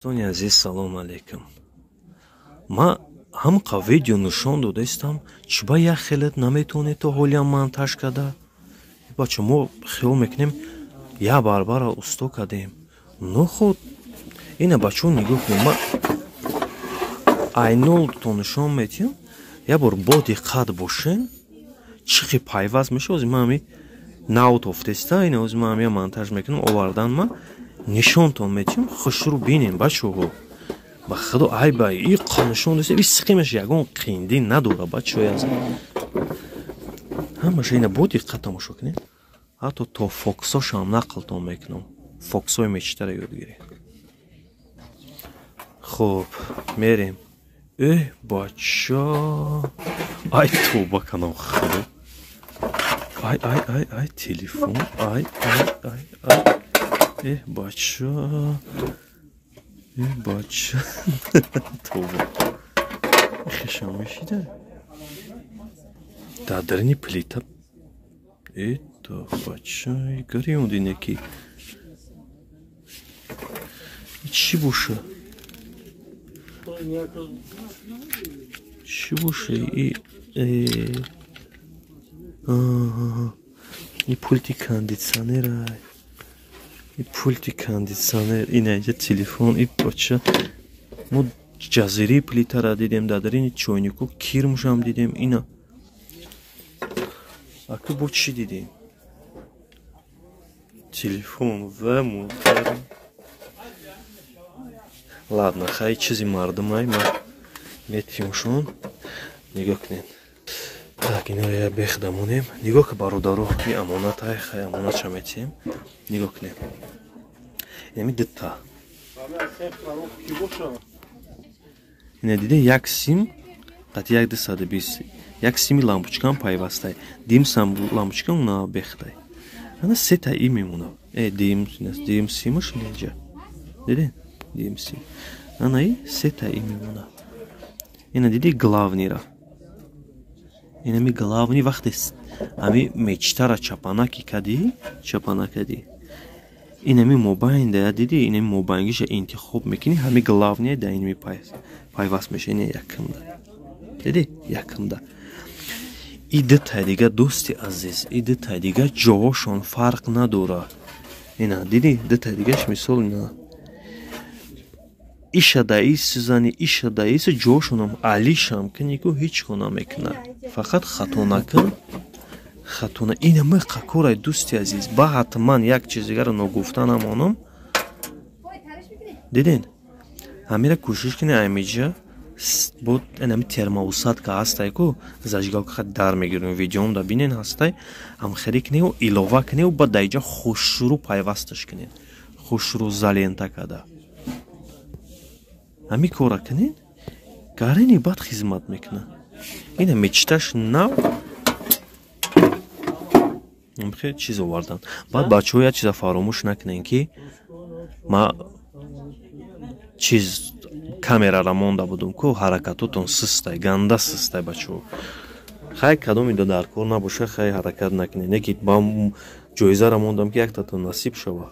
Дӯстони азиз, салому алайкум. Ман ҳамқа видео нишон додаистам, чӣ ба як хелет наметавонед то ҳолиам монтаж карда? Бача, мо хиёл мекунем, як барбара усто кардем. Но худ ина, бачаҳо, нигоҳ кунед, ман айнолто нишон метиҳам. Як бор бо диққат бошен, чӣ хел пайваст мешава. Ози ман ҳами нав тофтеста, ина ози ман ҳамия монтаж мекунам, овардан ман нишонтон метиҳам, хушрӯ бинем, бачаҳо. Ба худо, ай ба и нишон доста, и схемаш ягон қиндӣ надора, бачаҳои азиз. Ҳамаша ина бо диққат тамошо кунед, ҳатто то фоксошам нақлтон мекунам, фоксҳои мечтара ёд гиред. Хуб, мерем. Эҳ, бача, ай, тоба канам, худо, ай, ай, ай, ай, телефон, ай, ай, ай, ай, эҳ, бача, эҳ, бача, тоба, хешам мешида дар дарини плита. Это бача, гарёндине ки чӣ боша, чӣ боша? И пульти кондитсионера, и пульти кондитсионер, ина инҷа телефон. И бача, мо ҷазираи плитара дидем, дар дарини чойнику кирмшам дидем. Ина аку бо чӣ дидем? Телефон ва мотор. Ладно, хай, чизи мардумай, ма метиҳмшон. Нигоҳ кунед, так, иноро я бехда монем. Нигоҳ ки, бародаро, и амонатай, хай, амонатша метиҳем. Нигоҳ кунед, инами дитта, ина диде, як сим қати як 220, як сими лампочкам пайвастай, дим лампочкам на бехтай, ана сета и мемона. Э, дим, дим симаш инҷа диде, дим сим, ана и сета и мемона. Ина диди, главнира, инами главни, вақте ҳами мечтара чапанаки кадӣ, чапана кадӣ, инами мобайн да, диди, инами мобайнгиша интихоб мекунӣ, ҳами главния да инами пайваст меша. Ина якумда диди, якумда. И дутай дига, дӯсти азиз, и дутай дига ҷоҳошон фарқ надора. Ина диди, дутай дигаш, мисол, ина иша да ис зани, иша да ис, ҷошонам алишам кунику, ҳеҷ кор намекунад, фақат хато накун, хато на. Ина миқа корай, дӯсти азиз. Ба ҳатман як чиз дигаро ногуфта намонам. Диден, ҳамира кӯшиш кунед, амиҷа бо инами термоусадка ҳастай ку, зажигалка хат дар мегирем, видеом да бинен, ҳастай, ҳамхелӣ куневу илова куневу баъд дар иҷа хушрӯ пайвасташ кунед, хушрӯ залента када ҳамин кора кунед, гарини бад хизмат мекунад. Ина мечташ нав хел чиз овардан. Баъд, бачаҳо, як чиза фаромӯш накунед, ки ма чиз камерара монда будум ку, ҳаракатотон систай, ганда систай, бачаҳо. Хай, кадоми до дар кор набоша, хай, ҳаракат накунед, не ки ба ҷоизара мондам, ки яктатон насиб шава.